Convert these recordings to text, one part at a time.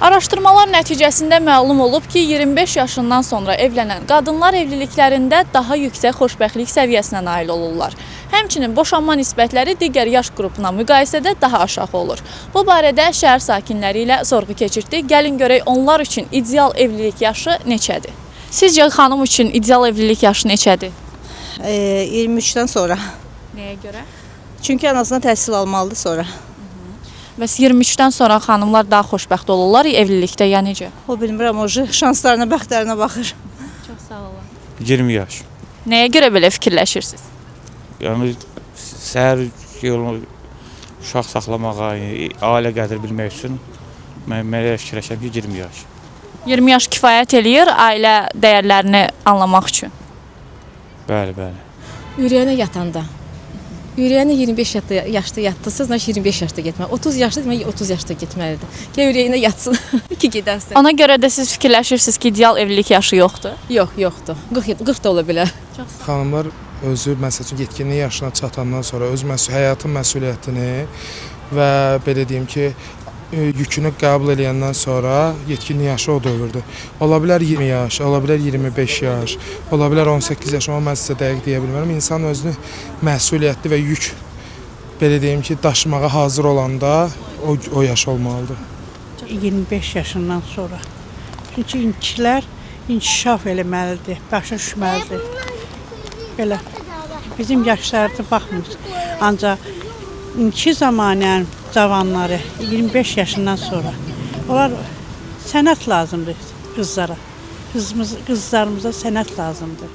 Araşdırmalar nəticəsində məlum olub ki, 25 yaşından sonra evlənən qadınlar evliliklərində daha yüksək xoşbəxtlik səviyyəsinə nail olurlar. Həmçinin boşanma nisbətləri digər yaş qrupuna müqayisədə daha aşağı olur. Bu barədə şəhər sakinləri ilə sorğu keçirtdik. Gəlin görək onlar üçün ideal evlilik yaşı neçədir? Sizcə xanım üçün ideal evlilik yaşı neçədir? 23-dən sonra. Nəyə görə? Çünki anasına təhsil almalıdır sonra. Bəs 23-dən sonra xanımlar daha xoşbəxt olurlar evlilikdə, ya necə? O bilmirəm, o şanslarına, bəxtlərinə baxır. Çox sağ olun. 20 yaş. Nəyə görə belə fikirləşirsiniz? Yəni səhər yolunu uşaq saxlamağa, ailə qədri bilmək üçün mən elə fikirləşirəm ki, 20 yaş. 20 yaş kifayət eləyir ailə dəyərlərini anlamaq üçün. Bəli, bəli. Ürəyinə yatanda. Ürəyinə 25 yaşda yatdısa, значит 25 yaşda getməli. 30 yaşda demək 30 yaşda getməlidir. Gəl ürəyinə yatsın ki gedərsən. Ona görə də siz fikirləşirsiniz ki, ideal evlilik yaşı yoxdur. Yox, yoxdur. 40 40 da ola bilər. Xanımlar özü məsəl üçün yetkinlik yaşına çatandan sonra öz həyatın məsuliyyətini və belə deyim ki, yükünü qəbul eləyəndən sonra yetkinlik yaşı o dövrdür. Ola bilər 20 yaş, ola bilər 25 yaş, ola bilər 18 yaş, amma mən sizə dəqiq deyə bilmərəm. İnsan özünü məsuliyyətli və yük belə deyim ki, daşımağa hazır olanda o yaş olmalıdır. 25 yaşından sonra. Çünki inkilər inkişaf eləməlidir, başa düşməlidir. Belə bizim yaşlarda baxmır. Ancaq indiki zamanənin cavanları 25 yaşından sonra onlar sənət lazımdır qızlara. Qızlarımıza sənət lazımdır.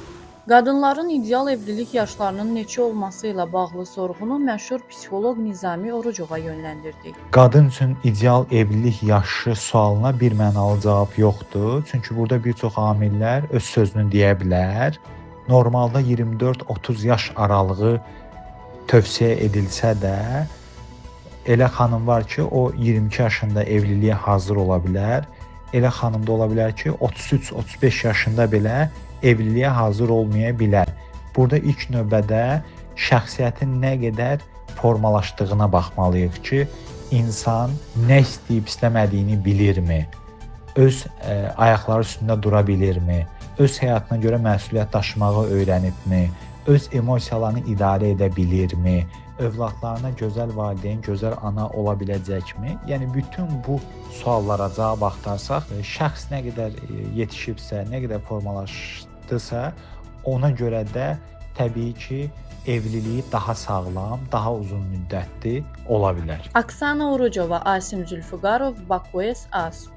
Qadınların ideal evlilik yaşlarının neçə olması ilə bağlı sorğunu məşhur psixoloq Nizami Orucova yönləndirdik. Qadın üçün ideal evlilik yaşı sualına bir mənalı cavab yoxdur. Çünki burada bir çox amillər öz sözünü deyə bilər. Normalda 24-30 yaş aralığı tövsiyə edilsə də, elə xanım var ki, o 22 yaşında evliliyə hazır ola bilər. Elə xanım da ola bilər ki, 33-35 yaşında belə evliliyə hazır olmaya bilər. Burada ilk növbədə şəxsiyyətin nə qədər formalaşdığına baxmalıyıq ki, insan nə istəyib istəmədiyini bilirmi? Öz ayaqları üstündə dura bilirmi? Öz həyatına görə məsuliyyət daşımağı öyrənibmi? Öz emosiyalarını idarə edə bilirmi? Övladlarına gözəl valideyn, gözəl ana ola biləcəkmi? Yəni bütün bu suallara cavab axtarsaq, şəxs nə qədər yetişibsə, nə qədər formalaşdısa, ona görə də təbii ki, evliliyi daha sağlam, daha uzun müddətli ola bilər. Aksana Orucova, Asim Zülfüqarov, Baku S. AS.